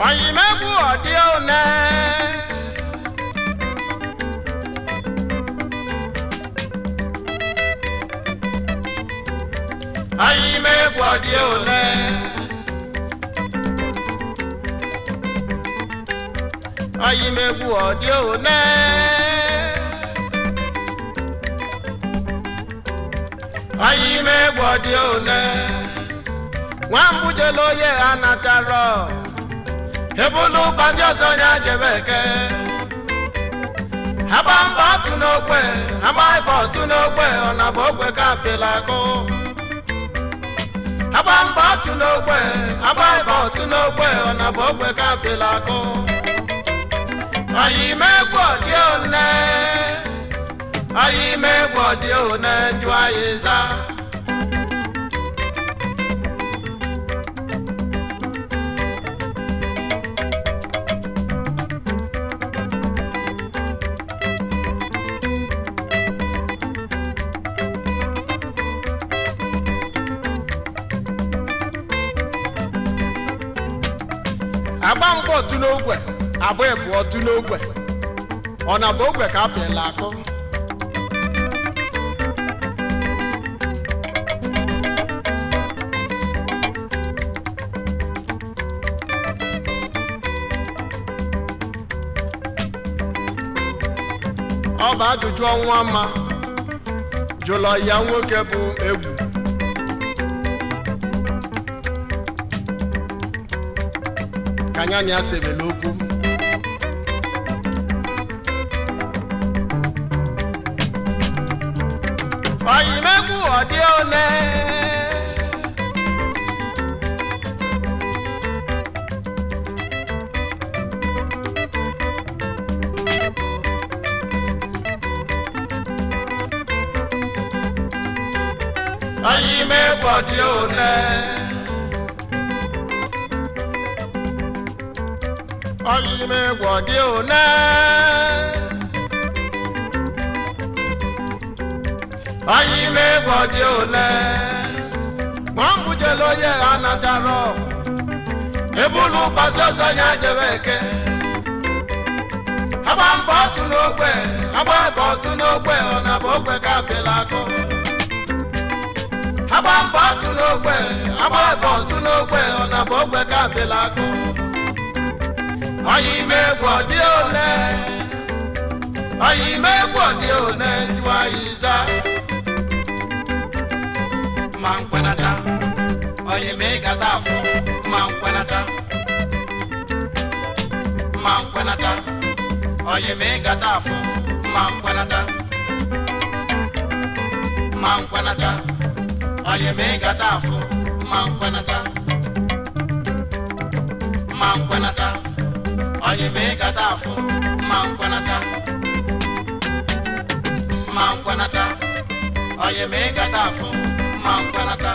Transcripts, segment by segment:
Oyimegwu ọdị one. Oyimegwu ọdị one. Oyimegwu ọdị one. Oyimegwu ọdị one. Nwambujelo onye anatara. Ebulu ụkpasị ọsọ ya jebe eke. Agba mba otu n'ogbe, agba ife otu n'ogbe, ọ na bụ ogbe ka apịla akụ. Agba mba otu n'ogbe, agba ife otu n'ogbe, ọ na bụ ogbe ka apịla akụ. Oyimegwu ọdị one, oyimegwu ọdị one, njụ anyị za. Agba mgba otu n'ogwe, agba ịbụ otu n'ogwe, ọ na bụ ogwe ka apịla akụ. Ọ bụ ajụjụ ọnwa ma jụlọ ya nwoke bụ egwu. Ka anya ya sebele okwu. Oyimegwu ọdị one. Oyimegwu ọdị one. Oyimegwu ọdị one. Oyimegwu ọdị one. Nwambujelo onye anatara. Ebulu ụkpasị ọsọ ya jebe eke. Agba mbọ otu n'ogbe, agba mbọ otu n'ogbe, ọ na bụ ogbe ka apịla akụ. Agba mbọ otu n'ogbe, agba mbọ otu n'ogbe, ọ na bụ ogbe ka apịla akụ. Oyimegwu ọdị one. Oyimegwu ọdị one, njụ anyị za. Ma nkwenata, oyimegata afọ, ma nkwenata. Ma nkwenata, oyimegata afọ, ma nkwenata. Ma nkwenata, oyimegata afọ, ma nkwenata. Ma nkwenata, oyimegata afọ, ma nkwenata. Ma nkwenata, oyimegata afọ, ma nkwenata.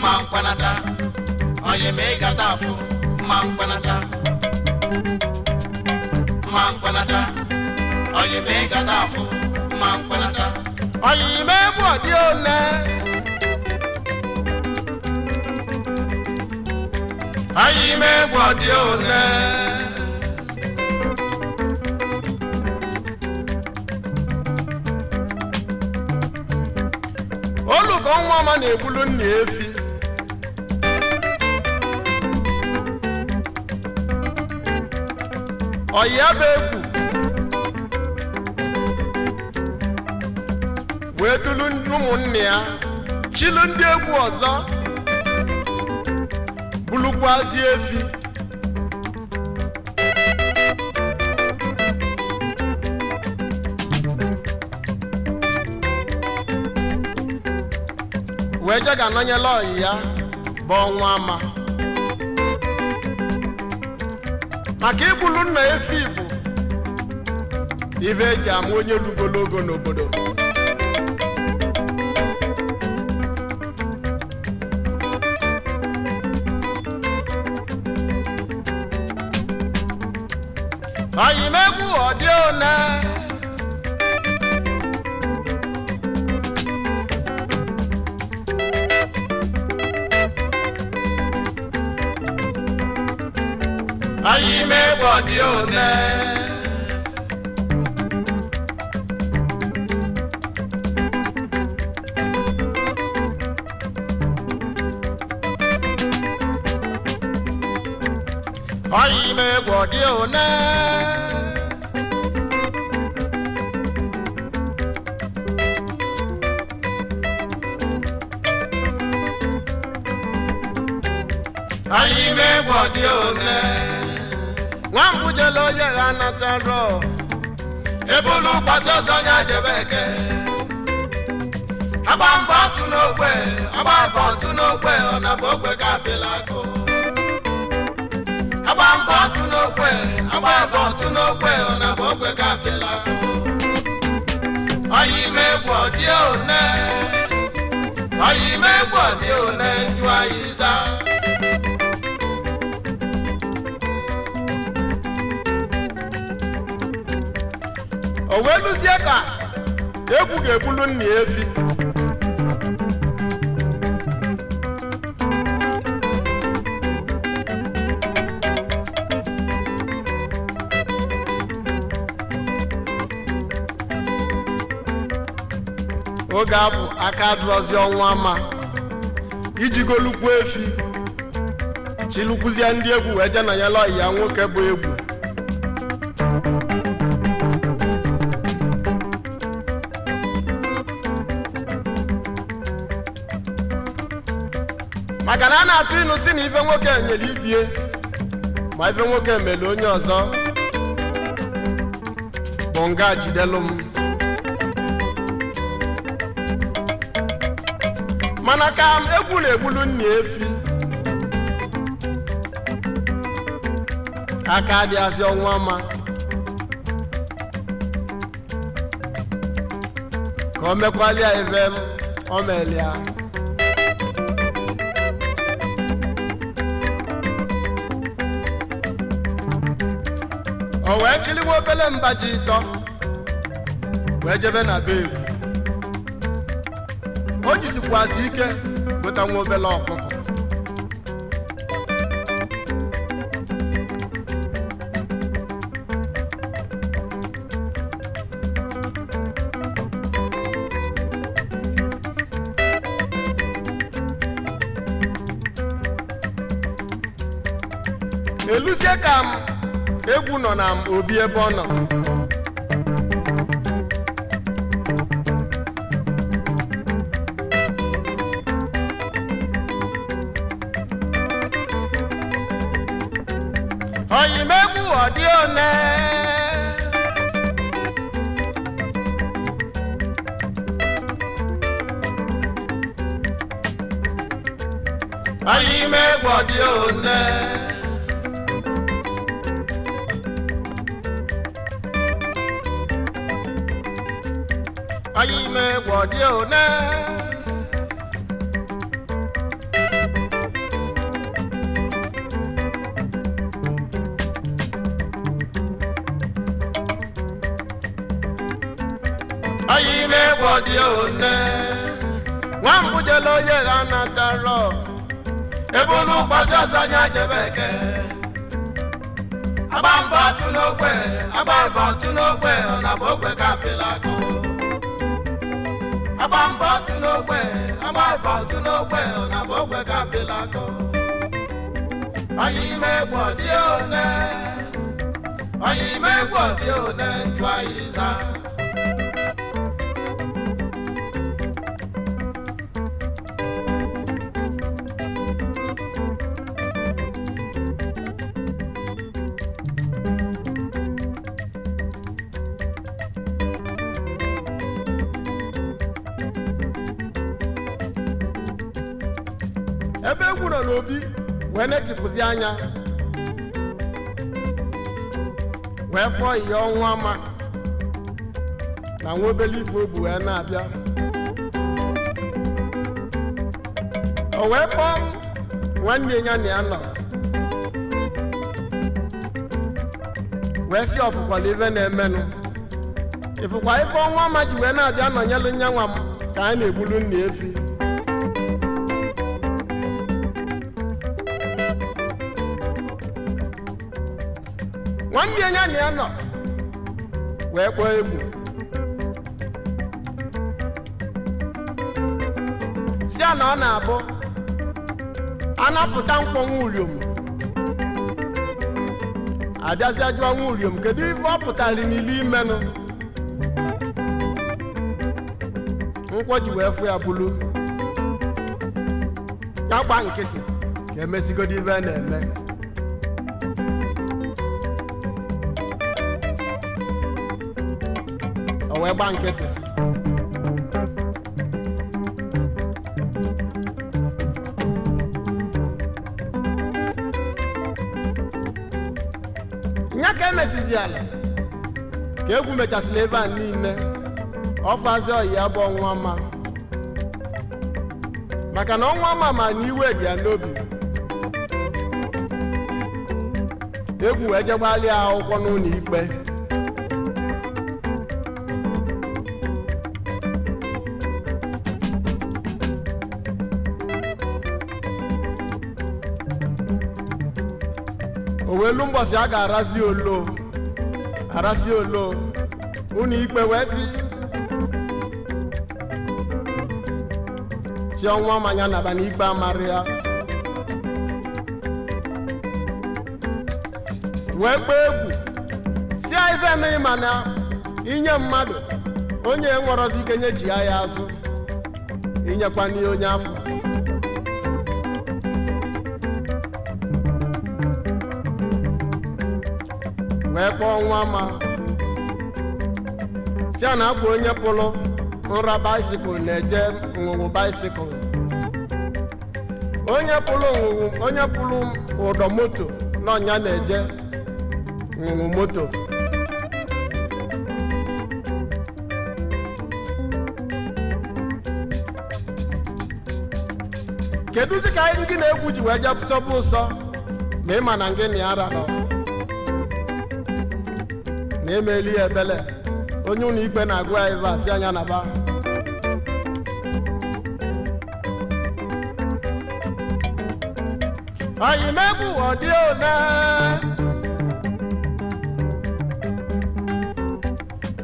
Ma nkwenata, oyimegata afọ, ma nkwenata. Ma nkwenata, oyimegata afọ, ma nkwenata. Oyimegwu ọdị one. Oyimegwu ọdị one. Olùkọ́ nwa ọma na-egbulu nna efi. Ọyị ya bụ egwu wee dulu ụmụnne ya chilu ndị egwu ọzọ bulukwazi efi. Wee je ga anọnyela ọyị ya bụ ọnwa ama maka igbulu nna efi bụ ife eji ama onye lugologo n'obodo. Oyimegwu ọdị one. Anyị megbu ọdị one. Anyị megbu ọdị one. Anyị megbu ọdị one. Nwambujele onye ha natara. Ebulu kwasị ọzọ ya jebe eke. Agba mbọ ọtụ n'ogbe, agba mbọ ọtụ n'ogbe, ọ na bụ ogbe ka apịla akụ. Agba mbọ ọtụ n'ogbe, agba mbọ ọtụ n'ogbe, ọ na bụ ogbe ka apịla akụ. Ọyị megbu ọdị one, ọyị megbu ọdị one, njụ anyị za. O wee lụzie ka egwu ga-egbulu nna ya efi. Oge abụ aka adụrọzi ọnwa ma iji golukwu efi chilukwuzie ndị egwu wee je nọnyere ọyị ya nwoke bụ egwu. Maka na a na-atụ ịnụ si na ife nwoke nyere ibie ma ife nwoke mere onye ọzọ bụ nga jidelu m. Mana ka m egwu na-egbulu nna efi aka adịghazị ọnwa ma ka o mekwalia ife m o melia. O wee chiliwe obele mba ji ịtọ wee jebe na be egwu. O jisikwazi ike gota nwa obele ọkụkọ. Eluzie ka m egwu nọ na obi ebe ọ nọ. Oyimegwu ọdị one. Oyimegwu ọdị one. Oyimegwu ọdị one. Oyimegwu ọdị one. Nwambujele onye ha natara. Ebulu kwasị ọzọ anya jebe eke. Agba mbọ ọtụ n'ogbe, agba mbọ ọtụ n'ogbe, ọ na bụ ogbe ka apịla akụ. Agba mbọ ọtụ n'ogbe, agba mbọ ọtụ n'ogbe, ọ na bụ ogbe ka apịla akụ. Oyimegwu ọdị one. Oyimegwu ọdị one, njụ anyị za. Ebe egwu nọ n'obi wee netịpụzi anya wee fọọ ihe ọnwa ma na nwa obele ife obu wee na-abịa. O wee kpọọ nwanne ya na ya nọ wee sị ọfụkwala ife na-emenụ ịfụkwa ife ọnwa ma ji wee na-abịa nọnyelụ nyanwa m ka anyị na-egbulu nna efi. Nwanne ya na ya nọ wee kpọọ egwu si a na ọ na-abụ anapụta mkpọnwụ uriom abịazịa jụọ nwa uriom kedu ife ọ pụtara n'ilu imenụ nkwọ ji wee fụ ya bulu ya gba nkịtị ka emesigodo ife a na-eme. O wee gba nkịtị. Nya ka emesizi ala ka egwu mechasịrị ebe a niile, ọfazi ọyị ya bụ ọnwa ma maka na ọnwa ma ma na iwe dị ya n'obi. Egwu wee jegbalịa akwụkwọ n'ụlọ ikpe. O wee lu mbọsị a ga-arazi olo arazi olo ụlọ ikpe wee sị si ọnwa manya naba n'ikpe amarị ya wee kpee egwu si ife emeghị mana inye mmadụ onye nwọrọzi ike nye ji ya ya azụ inyekwa n'ihe onye afọ. Wee kpọọ nwa ma si a na-akwa onye pụrụ nra baisikụl na-eje nwụnwụ baisikụl, onye pụrụ nwụnwụ onye pụrụ ụdọ moto n'ọnya na-eje nwụnwụ moto. Kedụzi ka anyị ndị na-egwu ji wee jee sọbụ ụsọ ma ịma na ngị na ya rarọ na emeli ya ebele onye ụlọ ikpe na-agụ ya ebe a si anya na ba anyị megbu ọdị one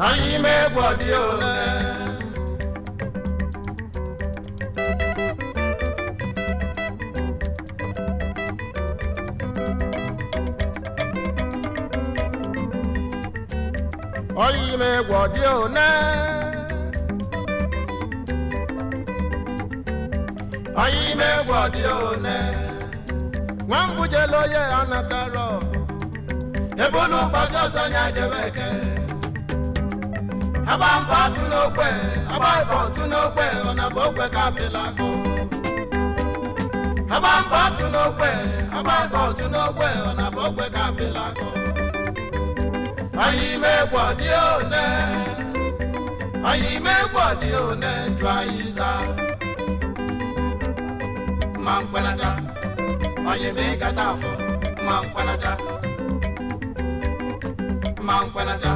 Anyị megbu ọdị one. Ọyị megbu ọdị one. Anyị megbu ọdị one. Nwambujele onye anatara Ebe unu gbasa ọsọ nya jebe eke. Agba mbọ atụ n'okwe, agba mbọ atụ n'okwe, ọ na bụ okwe ka apịla akụ. Agba mbọ atụ n'okwe, agba mbọ atụ n'okwe, ọ na bụ okwe ka apịla akụ. Anyị megbu ọdị one. Anyị megbu ọdị one, jụ anyị zaa. Ma mkpanata, onye mee kata afọ, ma mkpanata. Ma mkpanata,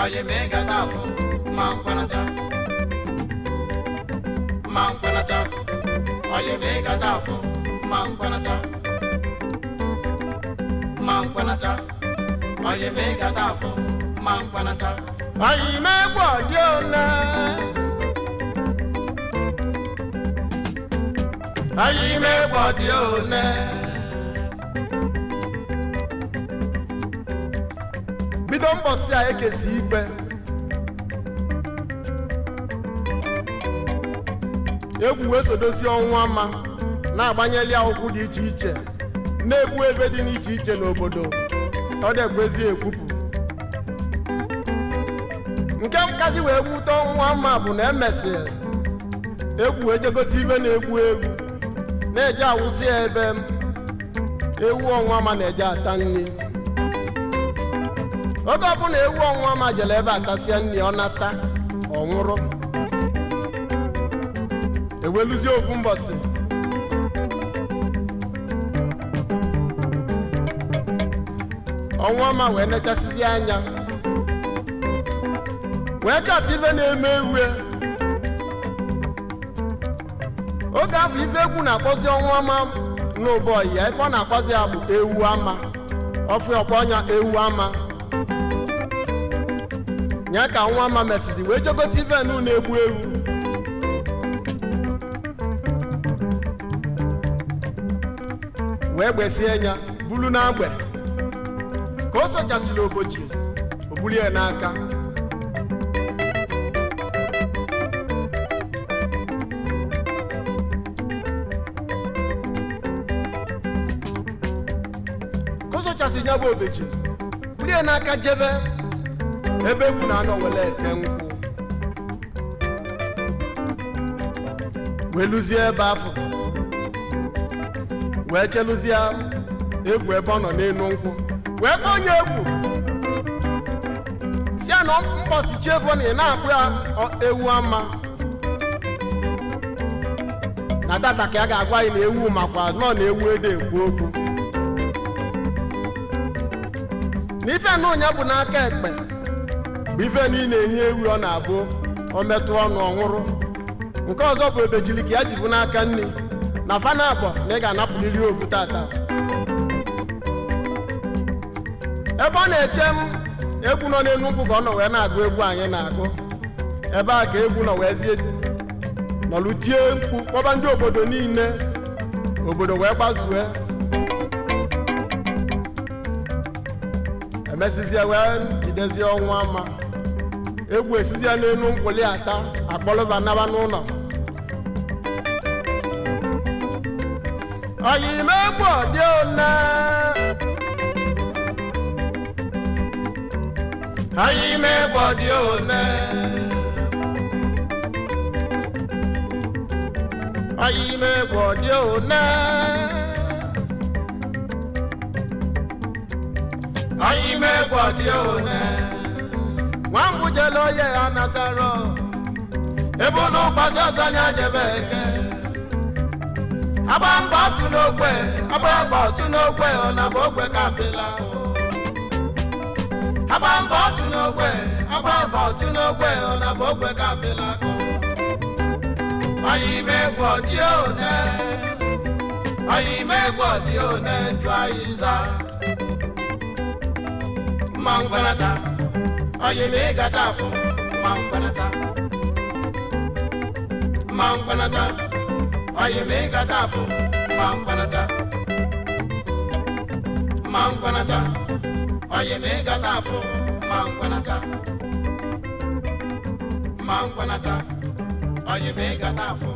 onye mee kata afọ, ma mkpanata. Ma mkpanata, onye mee kata afọ, ma mkpanata. Ma mkpanata, onye mee kata afọ, ma mkpanata. Anyị megbu ọdị one. Anyị megbu ọdị one. Bido mbọsị a ekesi ikpe egwu wee sodozi ọnwa ma na-agbanyeli akwụkwọ dị iche iche na-ekwu ebe dị n'iche iche n'obodo ọ dịkwezi ekwupụ nke nkasi wee gwute ọnwa ma bụ na emesịrị egwu wee jegote ibe na-egwu egwu na-eje awụsị ya ebe ewu ọnwa ma na-eje ata nri. Oge ọbụla ewu ọnwa ma jere ebe atasịa nri ọ nata ọ nwụrụ. Eweluzie ofu mbọsị ọnwa ma wee nechasịzi anya wee chọta ife na-eme ewu. Oge afọ ife egwu na-akpọzi ọnwa ma n'ụbọyị ya ife ọ na-akpọzi ya bụ ewu ama. Ọfụ ọkpọ ọnya ewu ama ya ka nwa ama mesizi wee jegote ife nu na-egbu ewu. Wee gbesie ya bulu n'agbe ka o sochasịrị obochi o bulie ya n'aka. Ka o sochasịrị ya bụ obechi bulie n'aka jebe ebe egwu na-anọ wele ete nkwụ, wee lụzie ebe afọ, wee chelụzie egwu ebe ọ nọ n'elu nkwụ, wee kpọọ onye egwu si ya na mbọsi chievo na ị na-akpụ ya ewu ama na tata ka a ga-agwa anyị na ewu makwa nọ na ewu ede ekwu okwu na ife na ụnya bụ n'aka ekpe bụ ife na ị na-enye ewu ọ na-abụ ọ metụ ọnụ ọṅụrụ. Nke ọzọ bụ ebejiri ka ya jibu n'aka nri na fana abọ na ị ga-anapụrịrị ofu tata. Ebe ọ na-eche m egwu nọ n'elu nkwụ ka ọ nọ wee na-agụ egwu anyị na-agụ ebe a ka egwu nọ wee zie nọlụ tie mkpu kpọba ndị obodo niile, obodo wee gbazue. Emesizie wee jidezie ọnwa ama egwu esizie n'elu nkwụli ata akpọlụba naba n'ụlọ. Ọyịmegbu ọdị one Ọyịmegbu ọdị one ọyịmegbu ọdị one Ọyịmegbu ọdị one nwambujele oye ya natara ebe ụlọ ụkpasị ọzọ anya jebe eke agba mba otu n'ogbe agba mba otu n'ogbe ọ na bụ ogbe kapịla agba mba otu n'ogbe agba mba otu n'ogbe ọ na bụ ogbe kapịla Ọyịmegbu ọdị one Ọyịmegbu ọdị one jụ anyị za mma ngwanata ọyịmegata afọ mma ngwanata mma ngwanata ọyịmegata afọ mma ngwanata mma ngwanata ọyịmegata afọ mma ngwanata mma ngwanata ọyịmegata afọ.